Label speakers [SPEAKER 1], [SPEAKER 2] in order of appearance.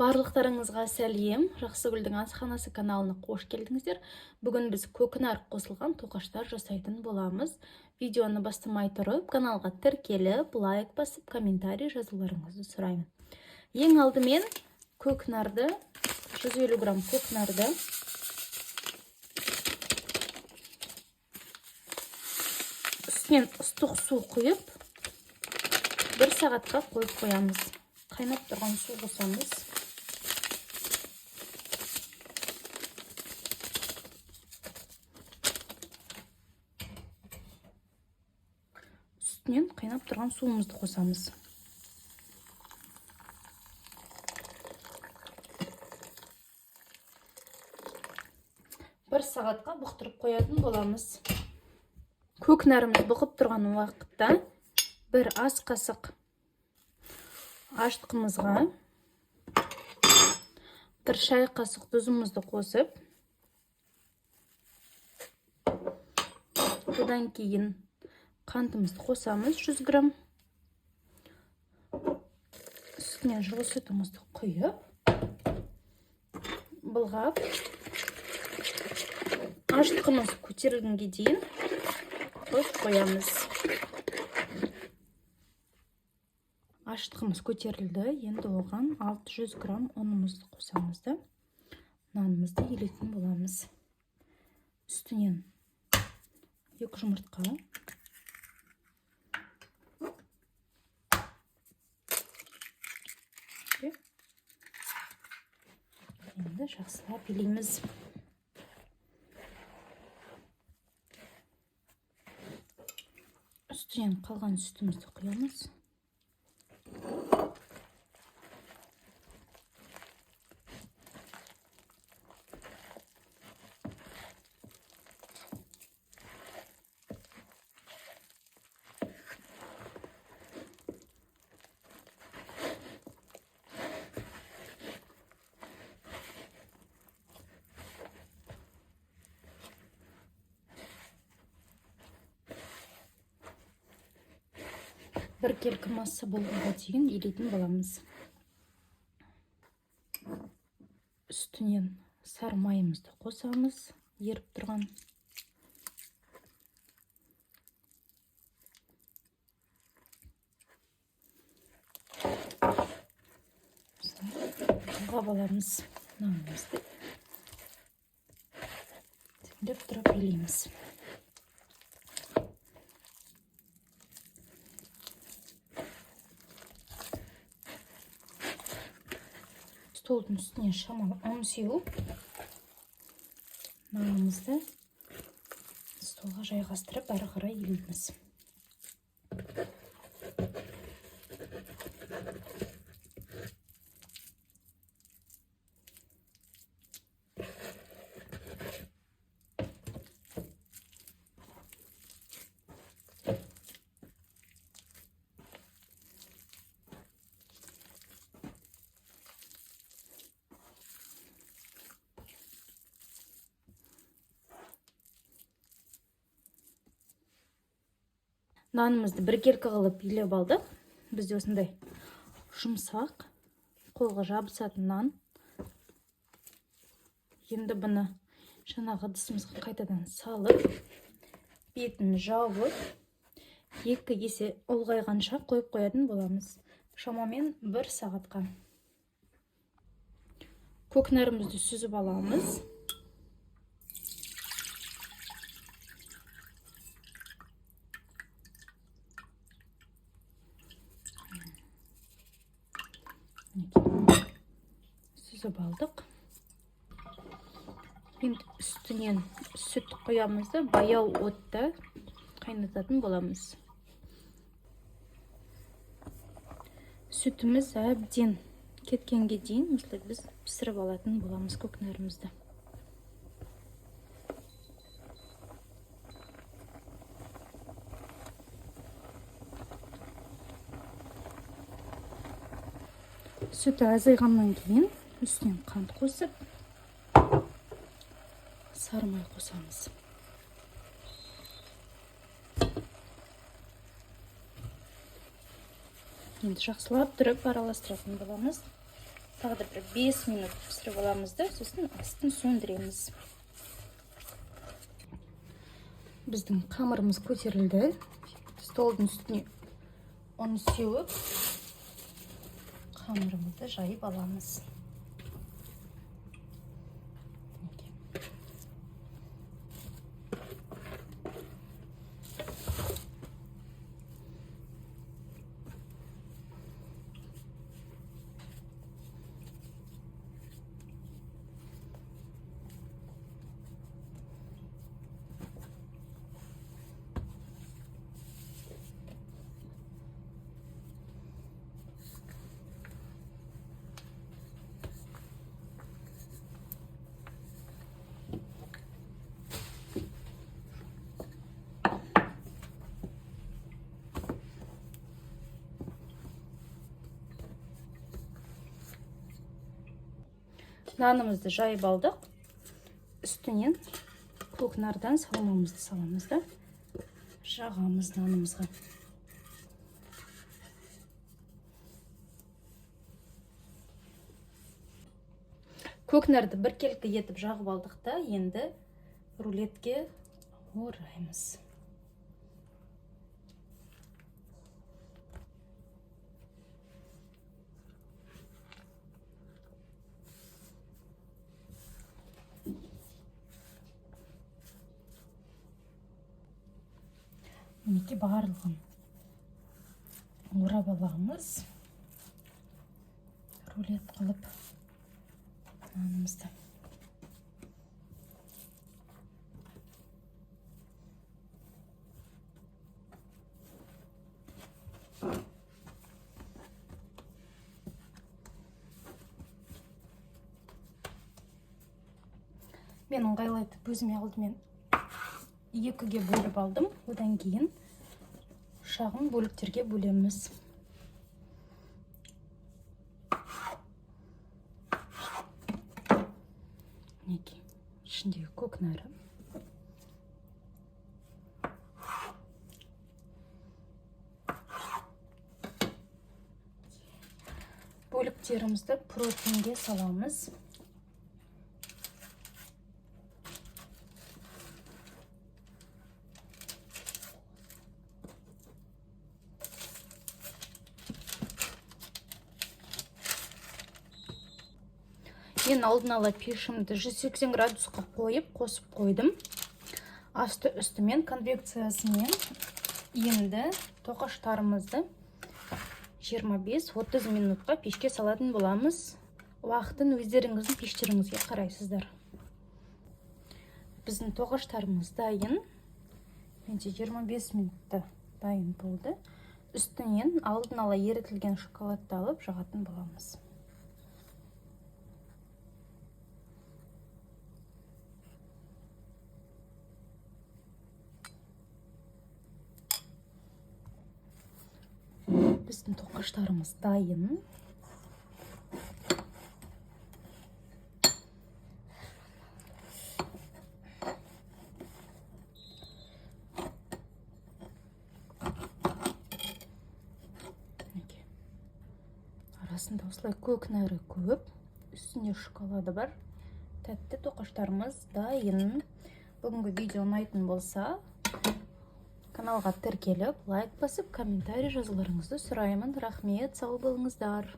[SPEAKER 1] Барлықтарыңызға сәлем! Жақсыгүлдің асханасы каналына қош келдіңіздер. Бүгін біз көкнәр қосылған тоқаштар жасайтын боламыз. Видеоны бастамай тұрып, каналға тіркеліп, лайк басып, комментарий жазуларыңызды сұраймын. Ең алдымен көкнәрді, 150 грамм көкнәрді үстінен ыстық су құйып, 1 сағатқа қойып қоямыз. Қайнап тұрған су қосамыз. Үстінен қайнап тұрған суымызды қосамыз. Бір сағатқа бұқтырып қоятын боламыз. Көкнәріміз бұғып тұрған уақытта бір ас қасық ашытқымызға бір шай қасық тұзымызды қосып, одан кейін қантымызды қосамыз 100 грамм. Үстіне жылы сүтімізді құйып, былғап, ашытқымыз көтерілгенге дейін қойып қоямыз. Ашытқымыз көтерілді. Енді оған 600 грамм ұнымызды қосамыз да нанымызды елейтін боламыз. Үстінен 2 жұмыртқа, енді жақсылап елейміз. Үстінен қалған сүтімізді құямыз. Біркелкі масса болғанға дейін илейтін боламыз. Үстінен сары майымызды қосамыз, еріп тұрған. Былғап аламыз нанымызды. Теңдеп тұрып илейміз. Столдың үстіне шамалы ұн сеуіп, нанымызды столға жайғастырып, әрі қарай илейміз. Нанымызды біркелкі қылып илеп алдық. Бізде осындай жұмсақ, қолға жабысатын нан. Енді бұны жаңағы ыдысымызға қайтадан салып, бетін жауып, 2 есе ұлғайғанша қойып қоятын боламыз. Шамамен 1 сағатқа. Көкнәрімізді сүзіп аламыз. Сүзіп алдық. Енді үстінен сүт құямыз да баяу отта қайнататын боламыз. Сүтіміз әбден кеткенге дейін осылай біз пісіріп алатын боламыз көкнәрімізді. Сүті азайғаннан кейін үстінен қант қосып, сары май қосамыз. Енді жақсылап тұрып араластыратын боламыз. Тағы да бір 5 минут пісіріп аламыз да, сосын астын сөндіреміз. Біздің қамырымыз көтерілді. Столдың үстіне ұн сеуіп, қамырымызды жайып аламыз. Нанымызды жайып алдық. Үстінен көкнардан салмамызды саламыз да, жағамыз нанымызға. Көкнәрді біркелкі етіп жағып алдық та, енді рулетке ораймыз. Мінекей, барлығын орап аламыз рулет қылып нанымызды. Мен ыңғайлайтып өзіме алдымен екіге бөліп алдым. Одан кейін шағын бөліктерге бөлеміз. Мінекей, ішіндегі көкнәрі. Бөліктерімізді протеинге саламыз. Мен алдын ала пешімді 180 градусқа қойып, қосып қойдым. Асты үстімен конвекциясымен енді тоқаштарымызды 25-30 минутқа пешке салатын боламыз. Уақытын өздеріңіздің пештеріңізге қарайсыздар. Біздің тоқаштарымыз дайын. Менде 25 минутта дайын болды. Үстінен алдын ала ерітілген шоколадты алып жағатын боламыз. Біздің тоқаштарымыз дайын. Мінекей. Арасында осылай көкнәрі көп, үстінде шоколады бар. Тәтті тоқаштарымыз дайын. Бүгінгі видео ұнайтын болса, каналға тіркеліп, лайк басып, комментарий жазуларыңызды сұраймын. Рахмет, сау болыңыздар.